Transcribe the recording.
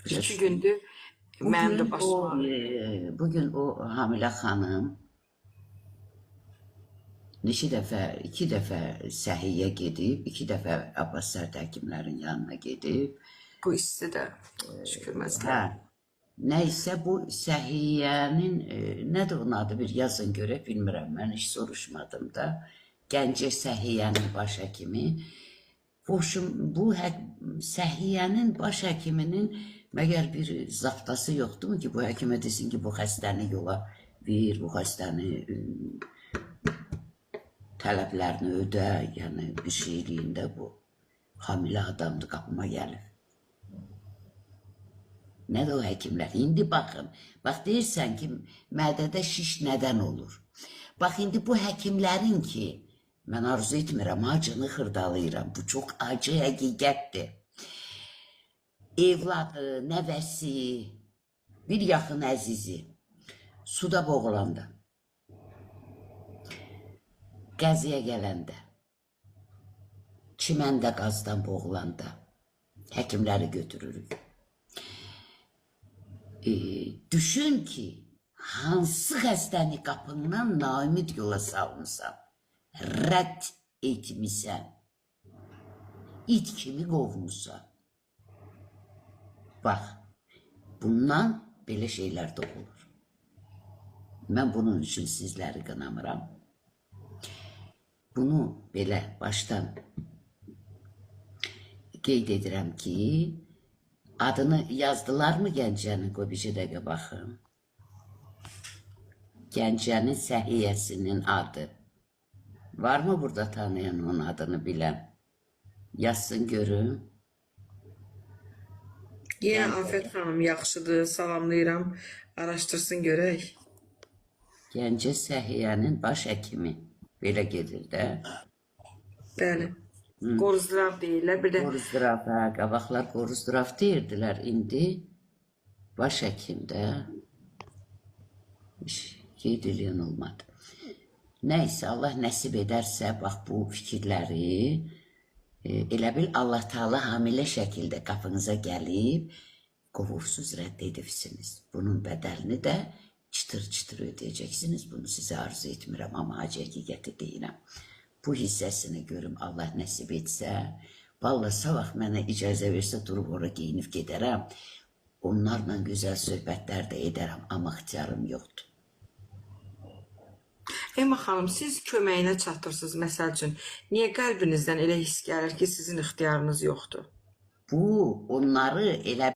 Başa İki düşdün? gündür mənim də Bugün başım o ağrıyır. bugün o hamilə xanım neçə dəfə, 2 dəfə səhiyyə gedib, 2 dəfə Abbas Sərd həkimlərin yanına gedib. Bu istidə şükür Hə. məsələn. Nə isə bu səhiyyənin nədir onun adı bir yazın görək bilmirəm. Mən heç soruşmadım da. Gəncə səhiyyənin baş həkimi. Boşum bu səhiyyənin baş həkiminin məgər bir zaptası yoxdurmu ki, bu həkimə desin ki, bu xəstəni yola ver, bu xəstəni tələblərini ödə, yəni bir şey eləyin də bu. Hamilə adamdır, qapıma gəlib. Nədir o həkimlər? İndi baxın, bax deyirsən ki, mədədə şiş nədən olur? Bax indi bu həkimlərin ki, mən arzu etmirəm, acını xırdalayıram. Bu çox acı həqiqətdir. Evladı, nəvəsi, bir yaxın əzizi suda boğulanda, qəziyə gələndə, çiməndə qazdan boğulanda həkimləri götürürük. Düşün ki, hansı xəstəni qapından naümid yola salmısan, rədd etmisən, it kimi qovmusan. Bax, bundan belə şeylər doğulur. Mən bunun üçün sizləri qınamıram. Bunu belə başdan qeyd edirəm ki, adını yazdılar mı Gəncənin? Qoy bir dəqiqə baxım. Gəncənin səhiyyəsinin adı. Var mı burada tanıyan, onun adını bilən? Yazsın görüm. Yenə Afət xanım yaxşıdır, salamlayıram. Araşdırsın görək. Gəncə səhiyyənin baş həkimi. Belə gedir də. Bəli. Qorzdrav deyirlər. Bir də Qorzdrav, hə, qabaqlar Qorzdrav deyirdilər. İndi baş həkim də heç qeyd eləyən olmadı. Nəysə, Allah nəsib edərsə, bax bu fikirləri elə bil Allah Taala hamilə şəkildə qapınıza gəlib, qovubsuz, rədd edibsiniz. Bunun bədəlini də çıtır-çıtır ödəyəcəksiniz. Bunu sizə arzu etmirəm, amma acı həqiqəti deyirəm. Bu hissəsini görüm Allah nəsib etsə, vallah sabah mənə icazə versə durub ora geyinib gedərəm. Onlarla gözəl söhbətlər də edərəm, amma ixtiyarım yoxdur. Elma xanım, siz köməyinə çatırsınız məsəl üçün. Niyə qəlbinizdən elə hiss gəlir ki, sizin ixtiyarınız yoxdur? Bu onları elə